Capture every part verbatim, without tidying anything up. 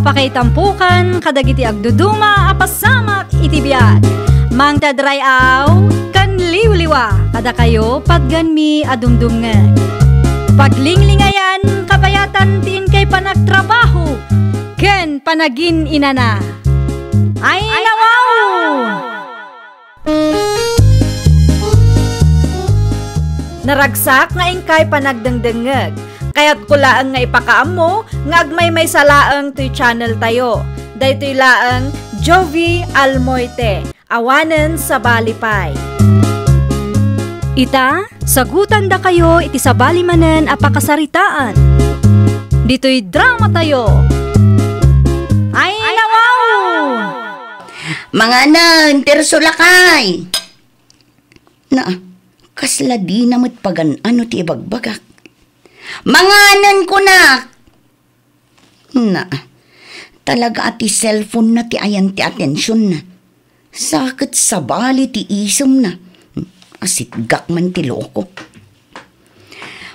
Pakaitampokan kadagiti agduduma a pasamak iti biag. Mangted ray-aw ken liwliwa kadakayo patgenmi a dumdumngeg. Paglinglingayan kabayatan ti inkay panagtrabaho ken panagin-inana. Ay, nawaw! Naragsak nga inkay panagdengdengngeg. Kayatko laeng nga ipakaammo nga agmaymaysa laeng toy channel tayo. Daytoy laeng Jovie Almoite, awanen sabali pay. Ita, sagutandakayo iti sabali manen a pakasaritaan. Ditoy drama tayo. Ay, nawaw! Manganen, Tirso, lakay! Na, kasla dina met pagan-ano ti ibagbagak. Manganen, kunak! Na, talaga a ti cellphone na ti ayan ti atensionna. Sa ket sabali ti isemna. Asitgak man ti loko.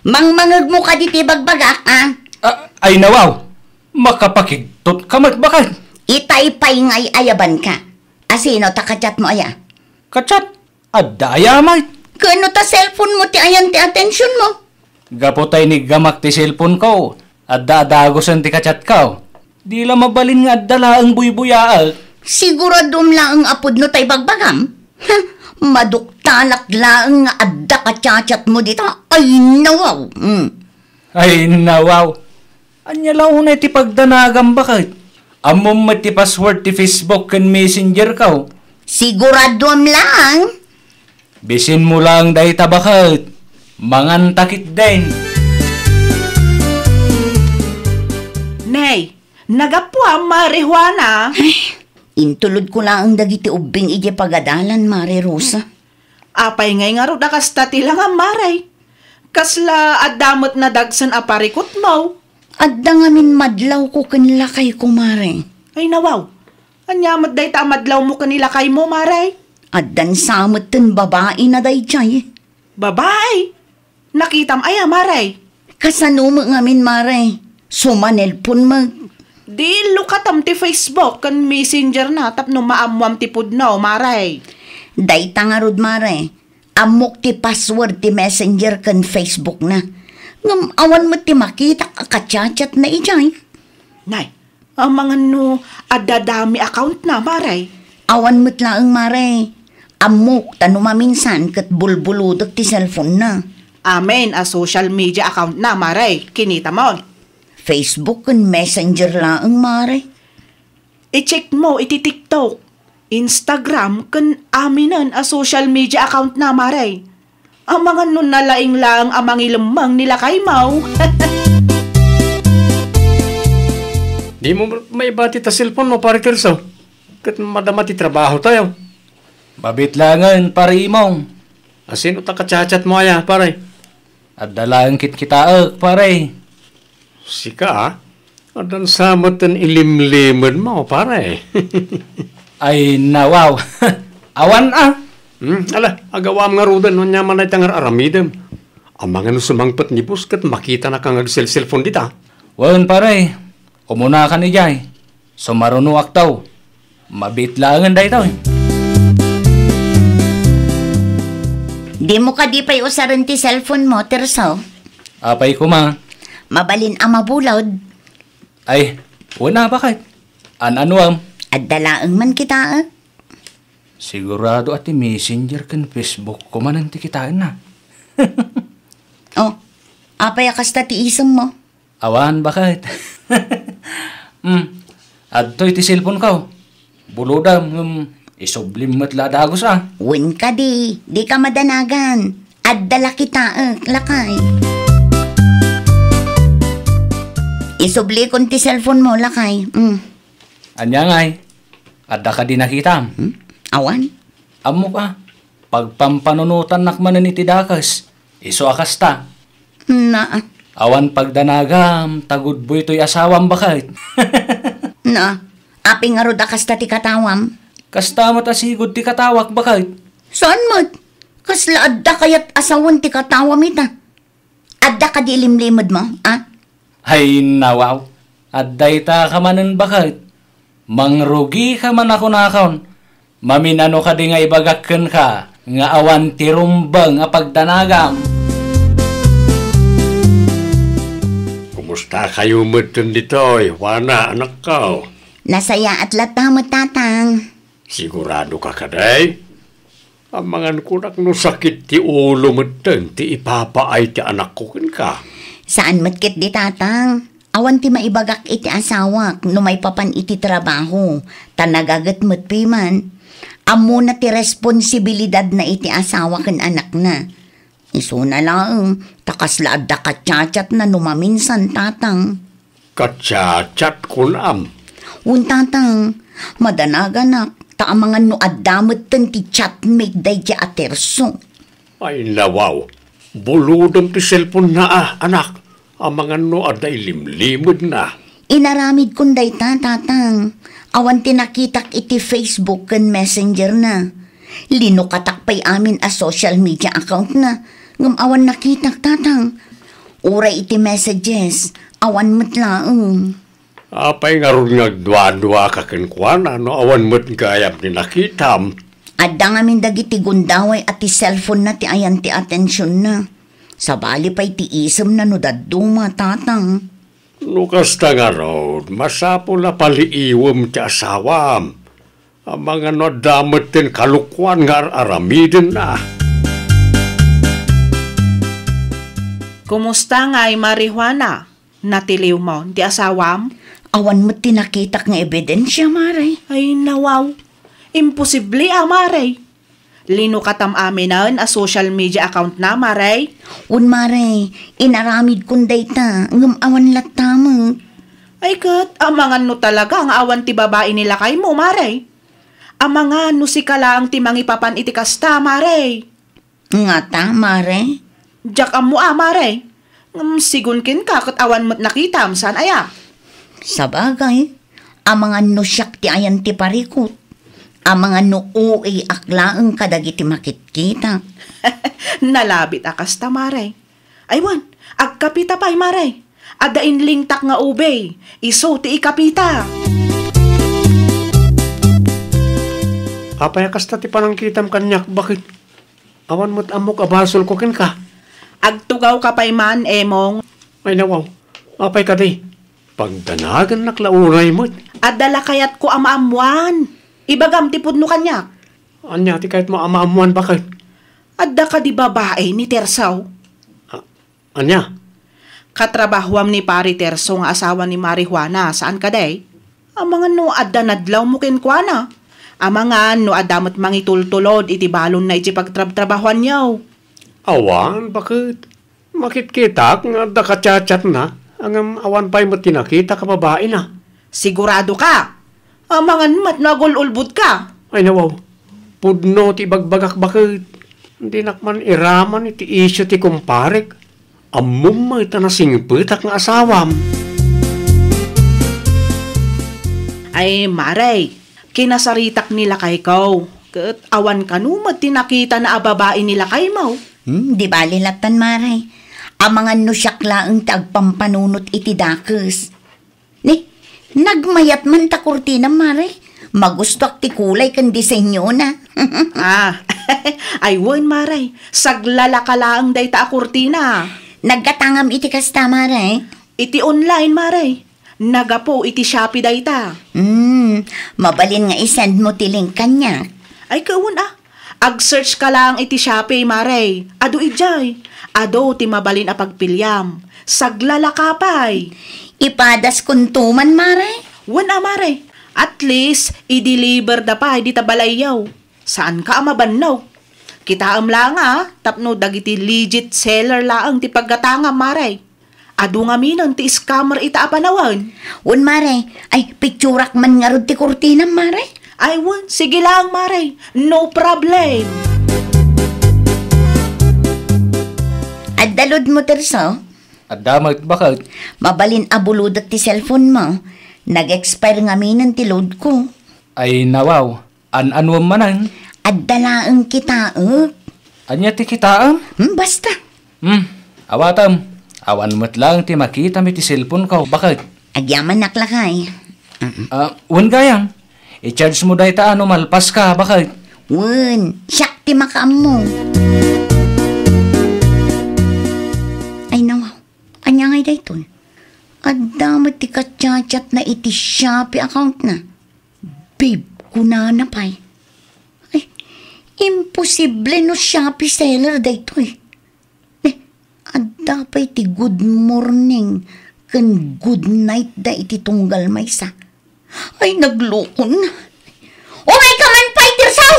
Mangmangegmo kadi ti ibagbagak, a? Ah, ay nawaw! Makapakigtot ka met baket! Itay pay nga ay-ayabanka. Asino ta ka-chat mo aya? Ka-chat? Adda aya met? Ken no ta cellphone mo ti ayan ti atensión mo? Gapu ta iniggamak ti cellphone ko, adda a dagusen ti ka-chat ko. Di la mabalin nga adda laeng buybuyaek. Siguraduam laeng a pudno tay bagbagam? Ha, maduktalak laeng nga adda ka-chat-chat mo dita. Ay, nawaw. Mm. Ay, nawaw. Ania la unay ti pagdanagam, baket? Ammom met ti password ti Facebook ken Messenger ko. Siguraduam laeng. Bisinmo laeng dayta, baket. Manganta ketdin. Nay, nagapuam, Mare Juana. Ay, intulodko laeng dagiti ubbing idiay pagadalan, Mare Rosa. Apay ngay ngarud a kasta ti langam, Mare? Kasla adda met nadagsen a parikutmo? Adda ngamin madlawko ken lakayko, Mare. Ay, nawaw. Ania met dayta a madlawmo ken ni lakaymo, Mare? Addan sa metten babaina daydiay. Babai? Nakitam aya, Mare? Kasano met ngamin, Mare? Sumanelpon met. Di illukatam ti Facebook ken Messenger na tapno maammoam ti pudno, Mare. Dayta ngarud, Mare. Ammok ti password ti Messenger ken Facebook na. Ngem awan met ti makitak a ka-chat-chat na idiay. Nay, amangan no adda dummy account na, Mare? Awan met laeng, Mare. Ammok ta no maminsan ket bulbulodek ti cellphone na. Amin a social media account na, Mare. Kinitamon. Facebook ken Messenger laeng, Mare. I-check mo iti TikTok, Instagram, ken aminen a social media account na, Mare. Amangan no nalaing laeng a mangilemmeng ni lakaymo. Dimo maibati ta cellphone mo, Pare Tirso. Ket madama ti trabaho tayo. Mabit laengen, Pare Imong. Asino ta ka-chat-chat mo aya, pare? Adda laeng kitkitaek, pare. Sika, a? Addan sa metten ilimlimed mo, pare. Ay, nawaw. Awan, a. Hmm, ala, agawam ngaruden no ania man dayta nga ar-aramidem. Amangan no sumangpet ni boss ket makitanaka nga agselselpon dita. Wen, pare. Umunakan idiay. Sumarunoakto. Mabiit laengen daytoy. Dimo kadi pay usaren ti cellphone mo, Tirso? Apay koma? Mabalin a mabulod. Ay, wen a, baket. An-anuem? Adda laeng man kitaek. Sigurado a ti Messenger ken Facebook ko manen ti kitaenna. Oh, apay a kasta ti isem mo? Awan, baket. Hmm, adtoy ti cellphone ko. Bulodam, ngem isublim met la a dagus a. Wen kadi, dika madanagan. Adda la kitaek, lakay. Isublikon ti cellphone mo, lakay. Mm. Ania ngay? Adda kadi nakitam? Hmm? Awan. Ammok a, pagpampanunotannak manen iti dakes. Isu a kasta. Na. Awan pagdanagam, ta gudboy toy asawam, baket. Na. Apay ngarud a kasta ti katawam? Kasta met a sigud ti katawak, baket. Saan met? Kasla adda kayat a sawen ti katawam ita? Adda kadi ilimlimed mo, a? Ay, nawaw. Adda ita ka manen baket. Mangrugika man a kunakon. Maminano kadi nga ibagak kenka nga awan ti rumbeng a pagdanagam? Kumusta kayo metten ditoy, Juana, anakko? Nasayaat latta met, Tatang. Sigurado ka kadi? Amangan kunak no sakit ti ulo metten ti ipapaay ti anakko kenka. Saan met ketdi, Tatang. Awan ti maibagak iti asawak no maipapan iti trabaho, ta nagaget met piman. Ammona ti responsibilidadna iti asawa ken anakna. Isuna laeng, ta kasla adda kachatchatna no maminsan, Tatang. Kachatchat, kunam? Wen, Tatang, madanaganak, ta amangan no adda metten ti chatmate daydi a Terso. Ay, nawaw. Bulodem ti cellphone na, a, anak. Amangan no adda ilimlimedna. Inaramidkon dayta, Tatang. Awan ti nakitak iti Facebook ken Messenger na. Linukatak pay amin a social media account na, ngem awan nakitak, Tatang. Uray iti messages, awan met laeng. Apay ngarud nga agduadua ka kenkuana no awan met gayam ti nakitam? Adda ngamin dagiti gundaway a ti cellphone na ti ayan ti atensionna. Sabali pay ti isemna no dadduma, Tatang. No kasta ngarud, masapul a paliiwem ti asawam. Amangan no adda met ti kalokuan nga ar-aramidenna. Kumusta ngay, Mari Juana? Natiliwmon ti asawam? Awan met ti nakitak nga ebidensia, Mare. Ay, nawaw. Imposible a, Mare. Linukatam aminen a social media account na, Mare. Wen, Mare, inaramidkon dayta, ngem awan latta met. Ay ket, amangan no talaga nga awan ti babai ni lakaymo, Mare. Amangan no sika laeng ti mangipapan iti kasta, Mare. Ngata, Mare? Diak ammo a, Mare. Ngem sigun kenka ket awan met nakitam, saan aya? Sabagay, amangan no siak ti ayan ti parikut. Amangan no O A ak laeng kadagiti makitkitak. Nalabit a kasta, Mare. Ay wen, agkapita pay, Mare. Adda inlingtak nga ube. Isu ti ikapita. Apay a kasta ti panangkitam kaniak, baket? Awan met ammok a basolko kenka. Agtugawka pay man, Emong. Ay, nawaw. Apay kadi? Pagdanagannak la unay met. Adda lakayatko a maammoan. Ibagam ti pudno kaniak. Ania ti kayatmo a maammoan, baket? Adda kadi babai ni Terso? A-, ania? Katrabahoam ni Pari Terso nga asawa ni Mari Juana, saan kadi? Amangan no adda nadlawmo kenkuana. Amangan no adda met mangitultulod iti balonna iti pagtrabtrabahoanyo. Awan, baket? Makitkitak nga adda kachatchatna, ngem awan pay met ti nakitak a babaina. Sigurado ka? Amangan met no agul-ulbodka. Ay, nawaw. Pudno ti ibagbagak, baket. Dinak man iraman iti isyu ti kumparek. Ammom met a nasingpetak nga asawam. Ay, Mare, kinasaritak ni lakayko. Ket awan kano met ti nakitana a babai ni lakaymo. Hmm, di bali lattan, Mare. Amangan no siak laeng ti agpampanunot iti dakes. Ni, nagmayat man ta kurtina, Mare. Magustuak ti kulay ken disenyona. Ah, ay wen, Mare. Saglalaka laeng dayta a kurtina. Naggatangam iti kasta, Mare? Iti online, Mare. Nagapu iti Shopee dayta. Hmm, mabalin nga i-send mo ti link kaniak. Ay, kawan, ah. Ag-search ka lang iti Shopee, Mare. Adu idiay. Adu ti mabalin a pagpiliam. Saglalaka pay. Ipadas kunto man, Mare? Wen a, Mare. At least, i-deliver da pay dita balayyo. Saanka a mabannog. Kitaem laeng a, tapno dagiti legit seller laeng ti paggatangam, Mare. Adu ngaminen ti scammer ita a panawen. Wen, Mare. Ay, pitsurak man ngarud ti kurtinam, Mare. Ay, wen. Sige lang, Mare. No problem. Adda load mo, Terso? Adda met, baket? Mabalin a bulodek ti cellphone mo. Nag-expire ngaminen ti load ko. Ay, nawaw. An-anuem manen? Adda laeng kitaek. Ania ti kitaem? Hmm, basta. Hmm, awatem. Awan met laeng ti makitam iti cellphone ko. Baket? Agyamanak lakay. Mm. Ah, wen gayam. I-charge mo dayta a no malpaska, baket. Wen, siak ti makaammo. Ay, nawaw. Ania ngay daytoy? Adda met ti ka-chat-chatna iti Shopee account na. Babe, kunana pay. Ay, imposible no Shopee seller daytoy. Eh, adda pay ti good morning ken good night da iti tunggal maysa. Ay, naglukon. Umayka man pay, Tirso!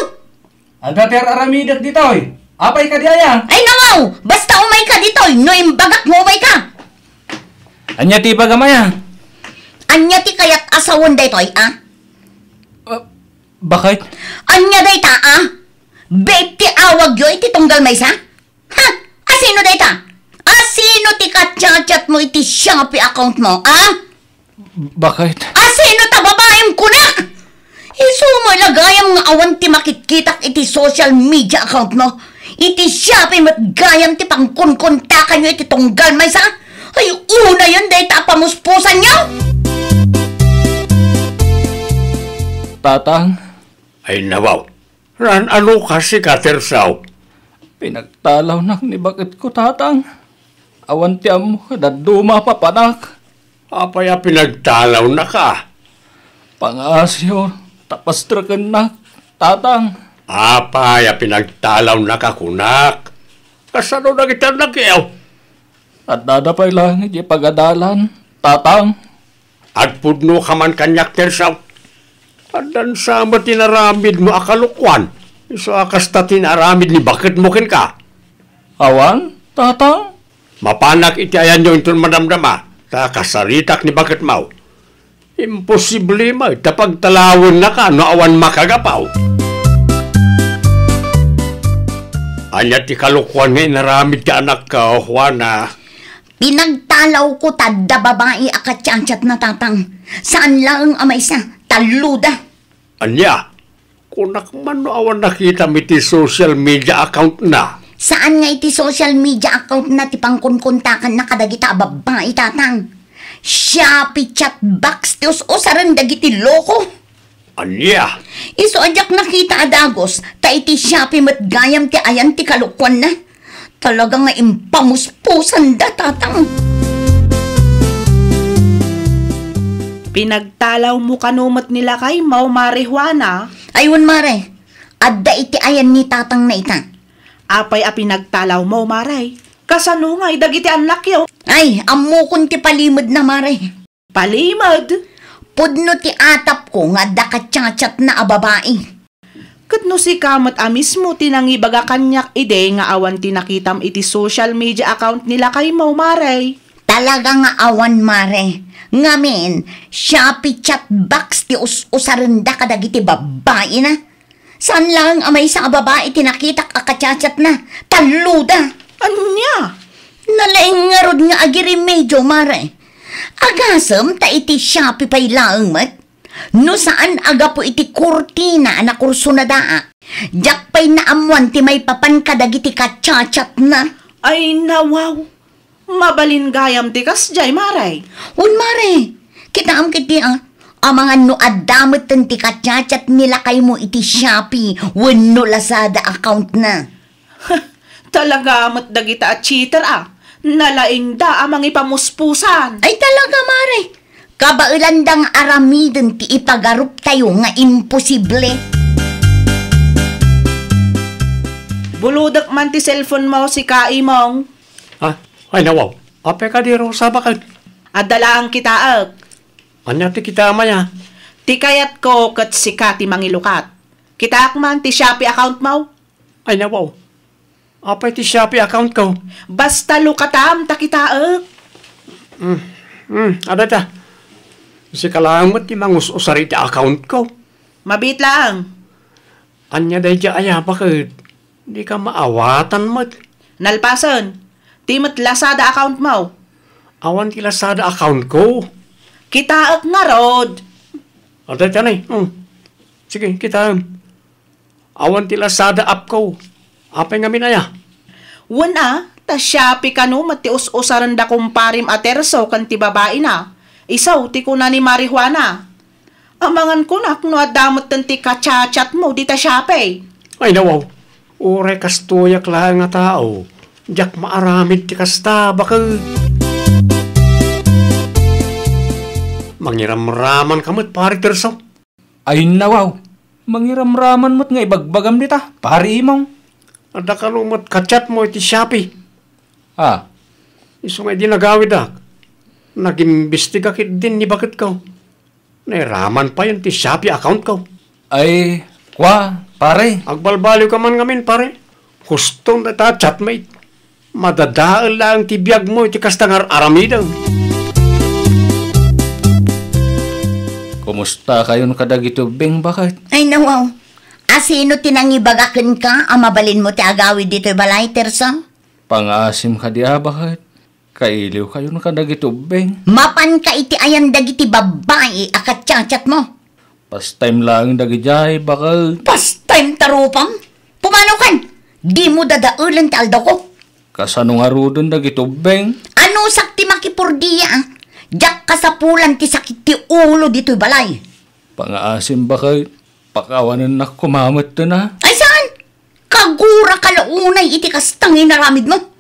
Adda ti ar-aramidek ditoy. Apay kadi aya? Ay, nawaw! Basta umayka ditoy, no imbagak nga umayka! Ania ti ibagam aya? Ania ti kayat a sawen daytoy, a? Ah, baket? Ania dayta, a? Babe ti awagyo iti tunggal maysa? Ha? Asino dayta? Asino ti ka-chat-chat mo iti Shopee account mo, a? Baket? Asino ta babaem kunak? Isu met la gayam nga awan ti makitkitak iti social media account mo. Iti Shopee met gayam ti pangkunkontakanyo iti tunggal maysa. Ay, unayen dayta a pamuspusanyo! Tatang. Ay, nawaw. Naan-ano ka, sika, Tirso? Pinagtalawnak ni baketko, Tatang. Awan ti ammo, dadduma a papanak. Apay a pinagtalawnaka? Pangaasyo, ta pastrekennak, Tatang. Apay a pinagtalawnaka kunak? Kasano dagiti annakyo? Addada pay laeng idiay pagadalan, Tatang. Agpudnoka man kaniak, Tirso. Addan sa met ti inaramidmo a kalokuan, isu a kasta ti inaaramid ni baketmo kenka. Awan, Tatang. Mapanak iti ayanyo inton madamdama, ta kasaritak ni baketmo. Imposible met ta pagtalawennaka no awan makagapu. Ania ti kalokuan nga inaramid ti anakko, Juana? Pinagtalawko ta adda babai a ka-chat-chatna, Tatang. Saan laeng a maysa, talloda. Ania? Kunak man no awan nakitam iti social media account na. Saan nga iti social media account na ti pangkunkuntakanna kadagita a babbai, Tatang. Shopee chat box ti us-usaren dagiti loko. Ania? Isu a diak nakita a dagus, ta iti Shopee met gayam ti ayan ti kalokuanna. Talaga nga impamuspusanda, Tatang. Pinagtalawmo kano met ni lakaymo, Mare Juana? Ay, wen, Mare. Adda iti ayan ni Tatang na ita. Apay a pinagtalawmo, Mare? Kasano ngay dagiti annakyo? Ay, ammokon ti palimedna, Mare. Palimed? Pudno ti atapko nga adda ka-chat-chatna a babai. Ket no sika met a mismo ti nangibaga kaniak idi nga awan ti nakitam iti social media account ni lakaymo, Mare? Talaga nga awan, Mare. Ngamin, Shopee chat box ti us-usarenda kadagiti babbaina. Saan laeng a maysa a babai ti nakitak a ka-chat-chatna. Talloda. Ania? Nalaing ngarud nga agiremedio, Mare. Agasem ta iti Shopee pay laeng met. No saan a gapu iti kurtina a nakursunadaak, diak pay naammoan ti maipapan kadagiti ka-chat-chatna. Ay, nawaw. Mabalin gayam ti kasdiay, Mare. Wen, Mare. Kitaem ketdi, a. Amangan no adda metten ti ka-chat-chat ni lakaymo iti Shopee wenno Lazada account na. Talaga met dagita a cheater, a. Nalaingda a mangipamuspusan. Ay, talaga, Mare. Kabaelanda nga aramiden ti ipagaruptayo nga imposible. Bulodek man ti cellphone mo, sika, Imong. Ah, ay, nawaw. Apay kadi, Rosa, baket? Adda laeng kitaek. Ania ti kitaem aya? Ti kayatko ket sika ti mangilukat. Kitaek man ti Shopee account mo. Ay, nawaw. Apay ti Shopee account ko? Basta lukatam ta kitaek. Mm, mm, adda ta. Sika laeng met ti mangus-usar iti account ko. Mabiit laeng. Ania daydiay aya, baket? Dika maawatan met. Nalpasen. Ti met Lazada account mo. Awan ti Lazada account ko. Kitaek ngarud. Adda ta ni. Hmm. Sige, kitaem. Awan ti Lazada app ko. Apay ngamin aya? Wen a, ta Shopee kano met ti us-usaren da kumparim a Terso ken ti babaina. Isu ti kuna ni Mari Juana. Amangan kunak no adda metten ti ka-chat-chatmo dita Shopee. Ay, nawaw. Uray kastoyak laeng a tao, diak maaramid ti kasta, baket. Mangiramramanka met, Pare Tirso. Ay, nawaw. Mangiramraman met nga ibagbagam dita, Pare Imong. Adda kano met ka-chatmo iti Shopee. Ah. Isu nga idi nagawidak, nagimbestiga ketdin ni baketko. Nairaman payen ti Shopee accountko. Ay, kua, pare. Agbalbaliwka man ngamin, pare. Huston ta chatmate. Madadael laeng ti biagmo iti kasta nga ar-aramidem. Kumustakayon kadagiti ubbing, baket? Ay, nawaw. Asino ti nangibaga kenka a mabalinmo ti agawid ditoy balay, Tirso? Pangaasim kadi a, baket? Kailiwkayon kadagiti ubbing. Mapanka iti ayan dagiti babbai a ka-chat-chatmo. Pastime laeng dagidiay, baket. Pastime ta rupam? Pumanokan! Dimo dadaelen ti aldawko. Kasano ngaruden dagiti ubbing? Anusak ti makipurdia, a? Diak kasapulan ti sakit ti ulo ditoy balay. Pangaasim, baket. Pakawanennak koma metten a. Ay, saan? Kaguraka la unay iti kasta nga inaramidmo.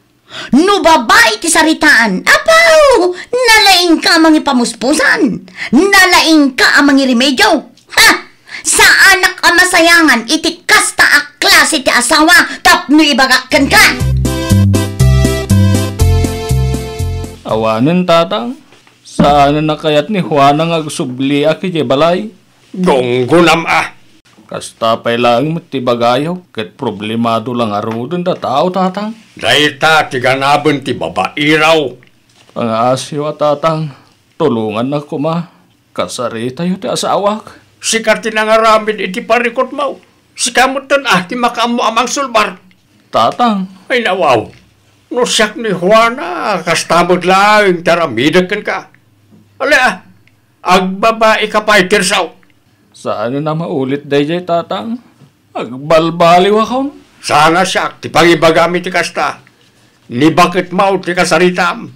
No babai ti saritaan, apaw, nalaingka a mangipamuspusan, nalaingka a mangiremedio. Ha! Saanak a masayangan iti kasta a klase ti asawa tapno ibagak kenka. Awanen, tatang. Saanen a kayat ni Juana nga agsubliak idiay balay. Gunggonam a! Kasta pay laeng met ti bagayo, ket problemado la ngaruden a tao, tatang. Dayta ti ganaben ti babairaw. Pangaasiw a, tatang, tulongannak koma. Kasaritayo ti asawak. Sika ti nangaramid iti parikutmo. Sika metten a ti makaammo a mangsulbar. Tatang. Ay, nawaw. No siak ni Juana, kasta met laeng ti aramidek kenka. Ala, agbabaika pay, Tirso. Saanen a maulit daydiay, tatang. Agbalbaliwakon. Saan a siak ti pangibagam iti kasta. Ni baketmo ti kasaritam.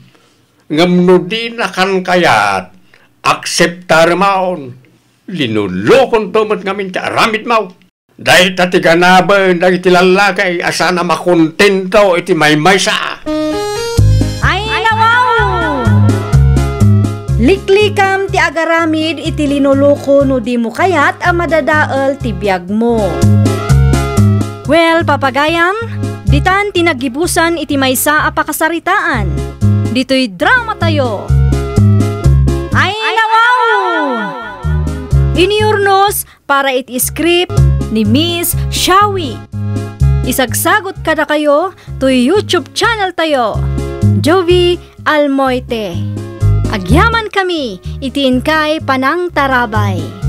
Ngem no dinakan kayat, akseptaremon. Linulukonto met ngamin ti aramidmo. Dayta ti ganaben dagiti lallaki a saan a makontento iti maymaysa. Ay, nawaw! Liklikam ti agaramid iti linuluko no dimo kayat a madadael ti biagmo. Well, papagayam, ditan ti naggibusan iti maysa a pakasaritaan. Ditoy dramatayo. Ay, nawaw! Inurnos para iti script ni Miss Shawi. Isagsagut kadakayo toy YouTube channel tayo, Jovi Almoite. Agyamankami iti inkay panangtarabay.